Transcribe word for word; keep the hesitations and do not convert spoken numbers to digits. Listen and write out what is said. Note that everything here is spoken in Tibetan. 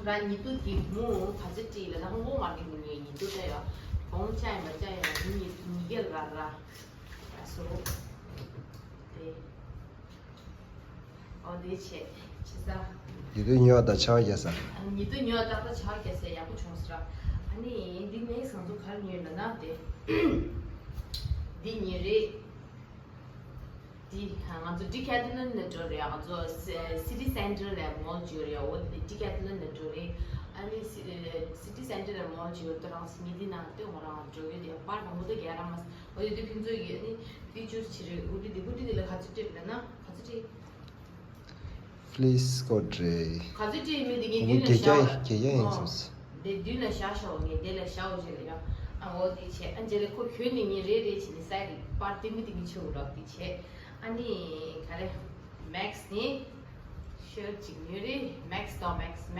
ར་ཉི་དུ་གི་མུ་ག་ཚོད་སྤྲད་ལ་ན་ཧོང་ཀོང་མ་གི་མུ་ཉི་ཉི་དུ་ད་ཡ་གོང་ཅ་ཡ་མ་ཅ་ཡ་མི་ཉི་ཉི་གེ་ར་ར་ཨ་སོ་དེ་ཨོ་དེ་ཆེ་ཆེ་ས། ཉི་དུ་ཉོ་བ་དང་ཆར་པ་རྒྱག་ས། ཉི་དུ་ཉོ་བ་ཏག་ཏག་ཆར་པ་རྒྱག་ས་ཡག་པོ་བྱུང་ས་ར། ཨ་ནི་འདི་ནས་ང་ཚོ་གར་ཉོས་ལ་ན་དེ་འདི་ཉི་རེད། འདི་ང་ཚོ་Decathlon་ནས་འགྲོ་རེད། ང་ཚོ་City Center་ལ་མོལ་ཅིག་ཡོད་རེད། འོ་འདི་Decathlon་ནས་འགྲོ་རེད། ཨ་ནི་City Center་ལ་མོལ་ཅིག་ཡོད་དུ་རང་སི་ཉི་འདི་ནང་ལྟོས་ང་རང་འགྲོ་ཡོད་དེ་པར་དང་པོ་དེ་རྒྱ་རང་མ་འོ་ཡོད་དུ་ཕན་ཚོད་ཡོད་ནི་ཕི་ཅུར་ཆི་རེད། འུ་འདི་འདི་འུ་འདི་འདི་ལ་ག་ཚོད་སྤྲད་ལ་ན་ག་ཚོད་སྤྲད། Fleece coat་རེད། ག་ཚོད་སྤྲད་མི་འདི་ངས་འོ་མདུན་ལ་བརྒྱད་བཞག་བརྒྱ་བརྒྱད་བརྒྱ་ཡིན་ཨོ་སོང་། འདི་མདུན་ལ་བཞག་ཤོག་ངས་འདི་ལ་བཞག་འོ་ཅེ་ལ་ཡ། ཨ་འོ་དེ་བྱས་ཨ་འཇེ་ལེ་ཁོ་གྱོན་ནས་ངས་རེ་རེ་བྱས་ནས་སའི་རི་པར་ཏི་མི་ཏི་མི་ཆེ་འུ་རག་དེ་བྱས་ཨ་ནི་ག་རེ་Max་ནི་ཤར་ཅིག་ཉོས་རེད། Max་དང་Max Max།